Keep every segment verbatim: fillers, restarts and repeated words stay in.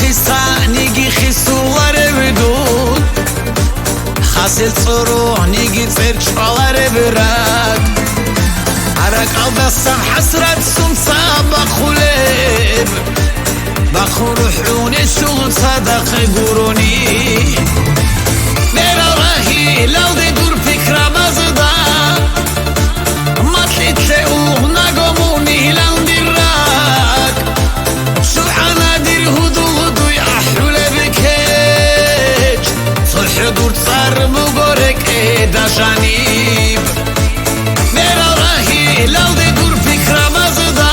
Хисаниги хисуларев дун, хасел цӀорогьниги цӀер чӀвалареб ракӀ. ГьаракӀалдасан хӀасрат сунца бахъулеб, бахъун рухӀунесул цадахъ гурони. Мерал рагьилалде дур пикрабазда, макьилъе угьнаго мунилан дир ракӀ. ШугӀана дир гьудул дуй ахӀулеб кечӀ, цохӀо дур цӀар буго рекӀеда жаниб. Мерал рагьилалде дур пикрабазда,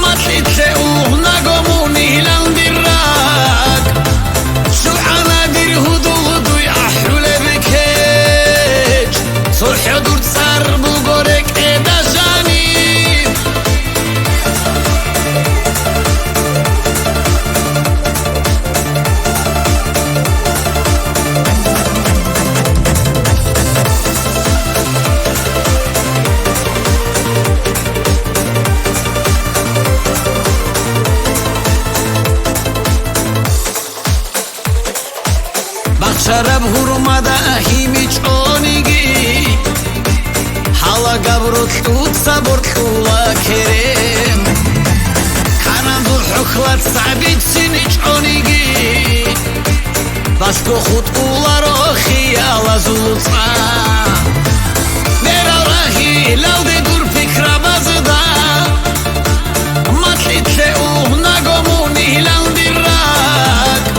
макьилъе угьнаго мунилан дир ракӀ. ШугӀана дир гьудул дуй ахӀулеб кечӀ, цохӀо дур цӀар буго рекӀеда жаниб. Бахчараб гьурмада гьими чӀониги, гьалагаб ролъуца боркьула керен. Каназул хӀухьла цабицин чӀониги, башго хутӀуларо хиялазул цӀа. Мерал рагьилалде дур пикрабазда, макьилъе угьнаго мунилан дир ракӀ.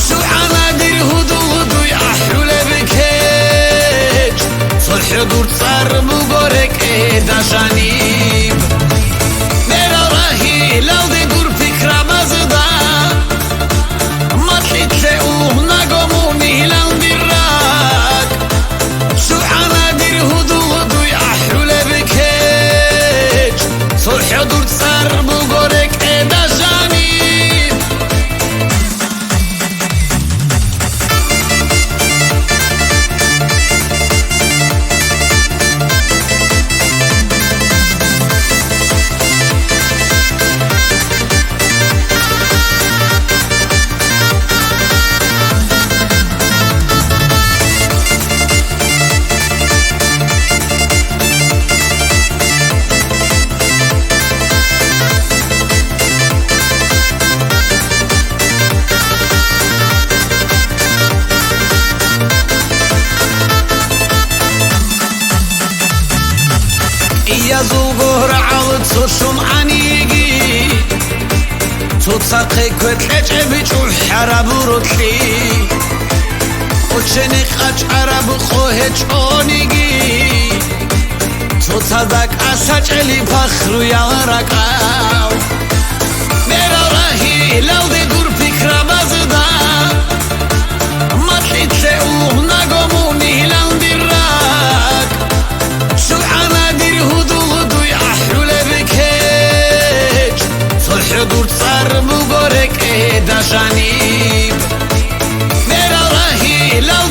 ШугӀана дир гьудул дуй ахӀулеб кечӀ, цохӀо дур цӀар буго рекӀеда жаниб. Мерал рагьилалде дур пикрабазда, макьилъе угьнаго мунилан дир ракӀ. ШугӀана дир гьудул дуй ахӀулеб кечӀ, цохӀо дур цӀар буго рекӀеда жаниб. Иязул гогьрагӀал цо щун гӀаниги, цоцахъе квер кьечӀеб чӀухӀараб рокьи, кӀочене къачӀараб къо гьечӀониги, цоцазда кӀалъачӀели пахруял ракӀал. Мерал рагьилалде дур пикрабазда, макьилъе угьнаго мунилан дир ракӀ. ШугӀана дир гьудул дуй ахӀулеб кечӀ, цохӀо дур цӀар буго рекӀеда жаниб. Мерал рагьилал